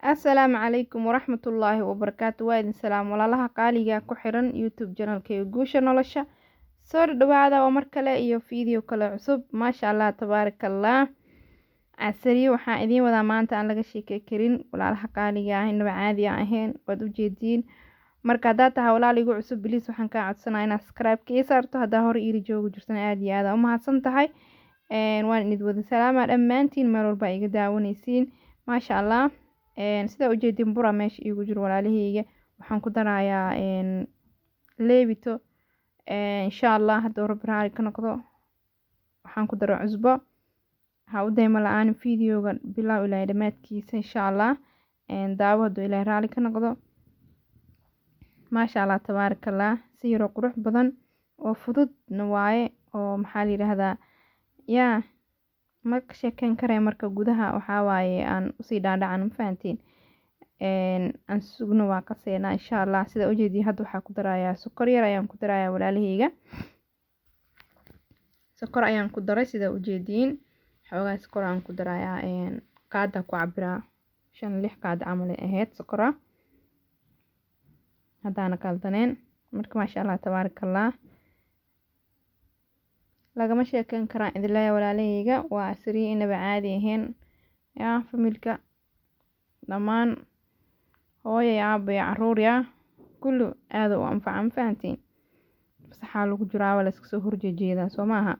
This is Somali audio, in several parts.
Asalaamu calaykum waraxmatullaahi wabarakaatu. Waa idin salaam walaalaha qaaliga ku xiran YouTube channelkayga Guusha Nolosha. Soo dhawaada, waa mar kale iyo video kale cusub. Maasha Allah, tabaaraka Allah. Casariyo waxaan idiin wadaa maanta aan laga sheekey karin, walaalaha qaaliga ah, inaba caadi aan ahayn, waad ujeediin. Marka haddaad tahay walaal igu cusub, please waxaan kaa codsanaa inaad subscribe-ka ii saarto. Haddaa hore iila joogi jirtana, aad iyo aad aa u mahadsan tahay. Waan idin wada salaamaa dhammaantiin meel walba iga daawanaysiin. Maasha Allah, sidaa ujeedin bura meesha iigu jiro, walaalahayga. Waxaan ku darayaa leebito, insha Allah, hadduu Rabbi raali ka noqdo. Waxaan ku daro cusbo. Ha u daymo la-aan videoga bilow ilaa dhammaadkiisa, insha Allah, daawo hadduu Ilaahay raali ka noqdo. Maasha Allah, tabaaraka Allah. Si yaroo qurux badan oo fududna waaye, oo maxaa la yidhaahdaa, yaa ma ka sheekeyn karaya. Marka gudaha waxaa waaye aan usii dhaadhacan, ma fahantiin? Aan sugno, waa qaseynaa, insha Allah. Sida ujeediin, hadda waxaa ku darayaa sokor yar ayaan ku darayaa, walaalahayga. Sokor ayaan ku daray, sida ujeediin. Xoogaa sokor aan ku darayaa, qaada ku cabiraa, 5 6 qaad camal ay ahayd sokora, haddaana qaldaneen. Marka maasha Allah, tabaaraka Allah, lagama sheekeyn karaan idin leeyahay, walaalahayga. Waa casriye inaba caadi ahayn. Yaa familka dhammaan, hooyo iyo aabbo iyo caruur, yaa kullu aada u anfaca, ma fahantiin? Fasaxaa lagu jiraa, waa la iska soo horjeejeedaa, soo maaha?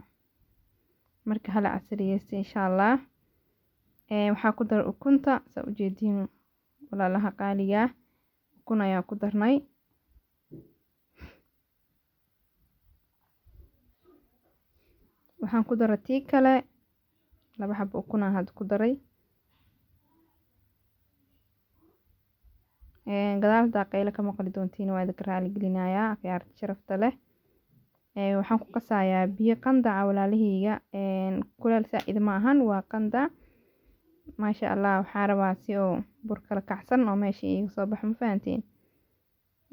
Marka hala casriyeysta, insha Allah. Waxaa ku daray ukunta, saa ujeediin, walaalaha qaaliga. Ukun ayaa ku darnay. Waxaan ku daray tii kale, laba xabo ukun aan hadda ku daray. Gadaal hadaa qaylo ka maqli doontiin, waa idinka raali gelinayaa, akhyaarta sharafta leh. Waxaan ku qasayaa biyo qandaca, walaalahayga. Kuleel saa-id ma ahan, waa qandac. Maasha Allah, waxaa rabaa si oo bur kala kacsan oo meesha iiga soo baxo, ma fahantiin?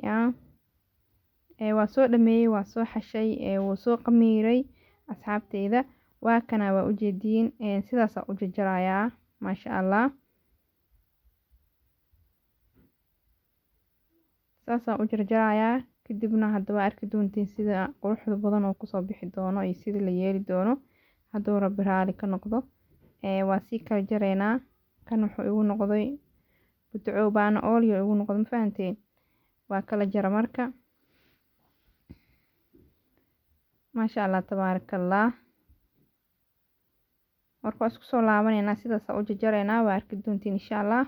Yaa waa soo dhameeyey, waa soo xashay, wuu soo qamiiray, asxaabteyda. Waa kana, waa ujeediin, sidaasaa u jarjarayaa. Maasha Allah, saasaan u jarjarayaa. Kadibna hadda waa arki doontiin sida quruxda badan oo kusoo bixi doono iyo sida la yeeli doono, hadduu Rabbi raali ka noqdo. Waa sii kala jaraynaa. Kan wuxuu igu noqday budcow baana oolyo igu noqday, ma fahanteen? Waa kala jara. Marka maasha Allah, tabaaraka Allah. Marka waa isku soo laabaneynaa, sidaas u jarjaraynaa, waa arki doontiin, insha Allah.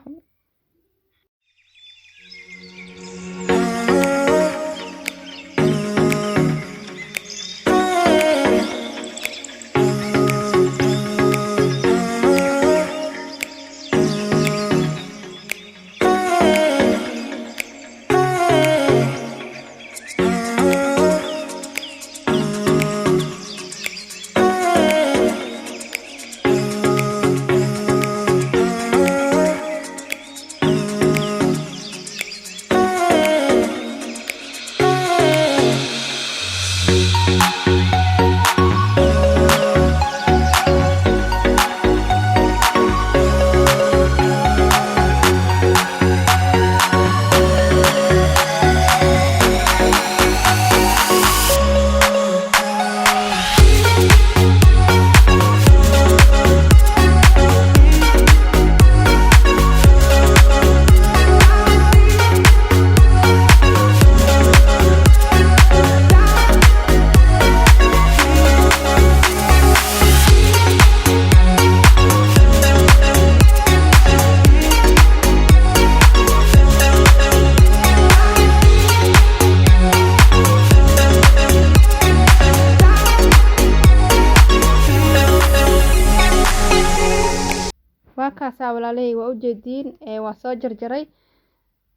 Waa kaasaa, walaalahey, waa ujeediin. Waa soo jarjaray,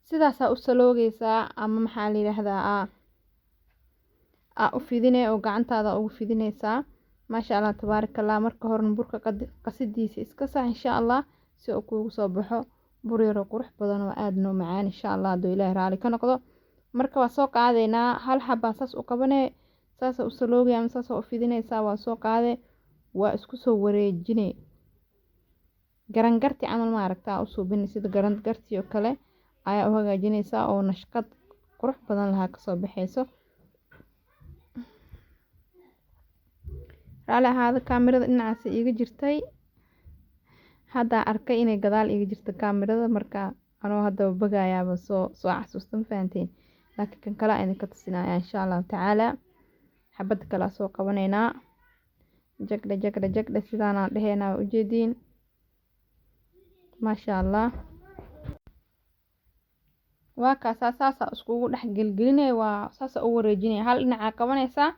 sidaasaa u saloogeysaa, ama maxaa la yidhaahdaa, aa u fidine oo gacantaada ugu fidineysaa. Maasha Allah, tabaaraka Allah. Marka horena burka qasidiisa iska sax, insha Allah, si uu kuugu soo baxo bur yaroo qurux badan oo aada noo macaan, insha Allah, hadduu Ilaahay raali ka noqdo. Marka waa soo qaadeynaa, hal xabaa saas u qabanee, saasa u saloogaya ama saasa u fidineysaa. Waa soo qaade, waa isku soo wareejine. Garangarti camal ma aragtaa u suubini, sida garangarti oo kale ayaa u hagaajinaysaa oo nashqad qurux badan lahaa kasoo baxayso. Raali ahaada, kaamirada dhinacaas iiga jirtay, hadda arkay inay gadaal iiga jirto kaamirada. Marka anoo haddaba bagayaaba soo xasuusta, ma fahanteen? Laakiin kan kale idinka tusinaya insha Allahu tacaala. Xabadda kale soo qabanaynaa, jagdhe jagdhe jagdhe, sidaanaan dheheynaa, waa ujeediin, maasha Allah. Waa kaasaa, saasaa iskugu dhex gelgelinaya, waa saasaa u wareejinaya. Hal dhinacaa qabanaysaa,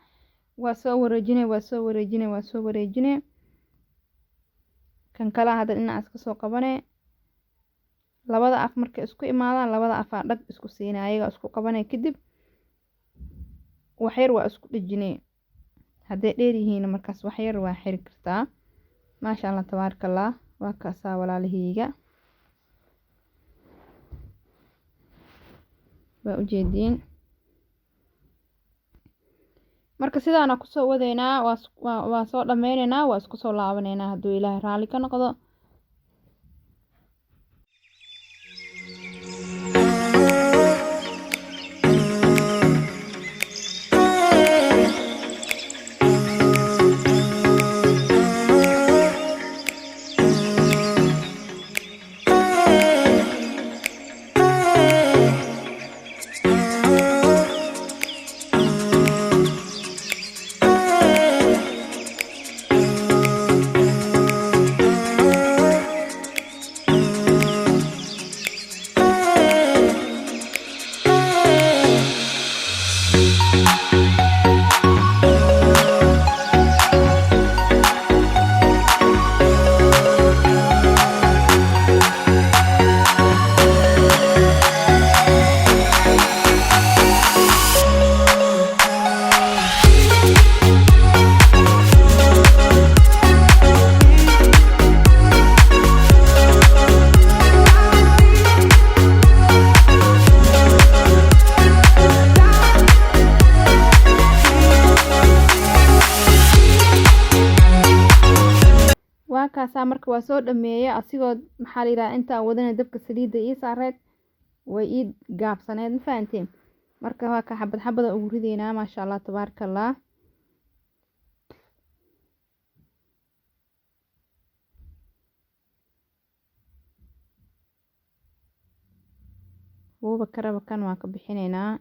waa soo wareejinaya, waa soo wareejinaya, waa soo wareejinaya. Kan kale hadda dhinacaas kasoo qabanaya. Labada af markay isku imaadaan, labada afaa dhag isku siinaya, ayagaa isku qabanaya. Kadib waxyar waa isku dhejinay, hadday dheer yihiin markaas waxyar waa xiri kartaa. Maasha Allah, tabaaraka Allah. Waa kaasaa walaalahayga, waa ujeediin. Marka sidaana kusoo wadeynaa, waa soo dhameyneynaa, waa isku soo laabaneynaa hadduu Ilaahay raalli ka noqdo. Waa kaasaa. Marka waa soo dhameeyay asigoo, maxaa la yidhaha, intaan wadanay dabka saliidda ii saareed way ii gaabsaneed, ma fahanteen? Marka waa ka xabad xabada ugu rideynaa, maasha Allah, tabaaraka Allah. Wuuba karaba, kan waan ka bixineynaa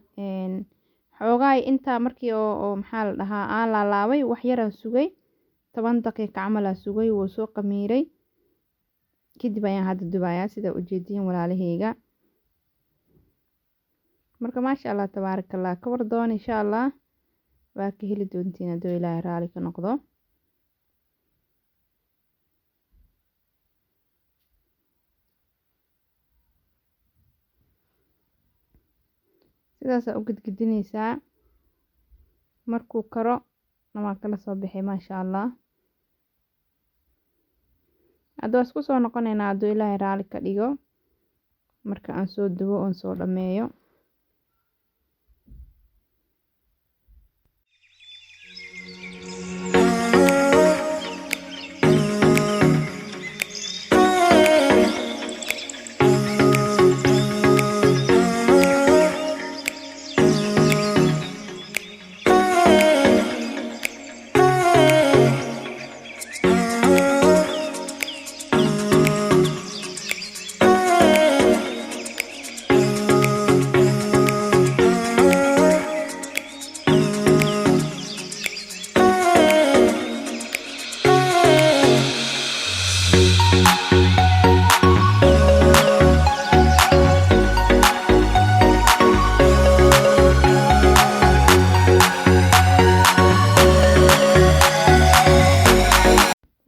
xoogaay. Intaa markii oo maxaa la dhahaa aan laalaabay, wax yaraan sugay, 10 daqiiqo camal aa sugay, wuu soo qamiiray. Kadib ayaan hadda dubayaa, sida ujeediin walaalaheyga. Marka maasha Allah, tabaaraka Allah, ka war doon insha Allah, waa ka heli doontiin hadduu Ilaahay raali ka noqdo. Sidaasaa u gedgedinaysaa. Markuu karo na waa kala soo bixi, maasha Allah. Hadda waa isku soo noqonaynaa hadduu Ilaahay raali ka dhigo, marka aan soo dubo oon soo dhameeyo.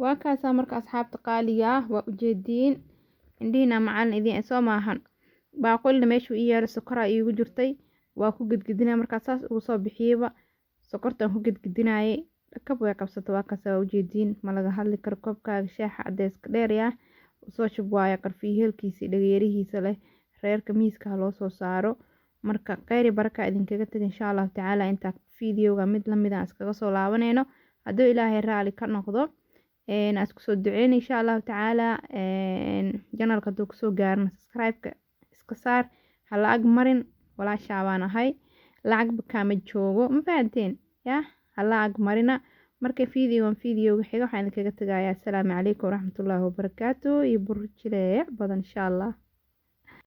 Waa kaasaa. Marka asxaabta qaaliga ah, waa ujeediin, indhihiina macalin idiin soo maahan. Baaqulina meeshuu ii yaalo sokoraa iigu jirtay, waa ku gedgedinaya. Markaa saas ugu soo bixiyeyba sokortaan ku gedgedinayay, dhakab way qabsata. Waa kaasa, waa ujeediin, ma laga hadli karo. Koobkaaga shaaxa cadeyska dheeryaa usoo shub waayo, qarfiyo heelkiisa, dhageerihiisa leh, reerka miiska ha loo soo saaro. Marka kheyr iyo baraka idinkaga taga insha Allahu tacaala, intaa videoga mid lamid aan iskaga soo laabanayno hadduu Ilaahay raali ka noqdo. Aan isku soo duceyna, insha Allahu tacaala. Channelka hadduu kusoo gaarno, subscribe-ka iska saar, ha la ag marin. Walaashaa baan ahay, lacagba kaama joogo, ma fahanteen? Ya ha la ag marina. Marka videogan videoga xiga waxaan idinkaga tagayaa asalaamu calaykum waraxmatullaahi wabarakaatu iyo bur jileec badan, insha Allah.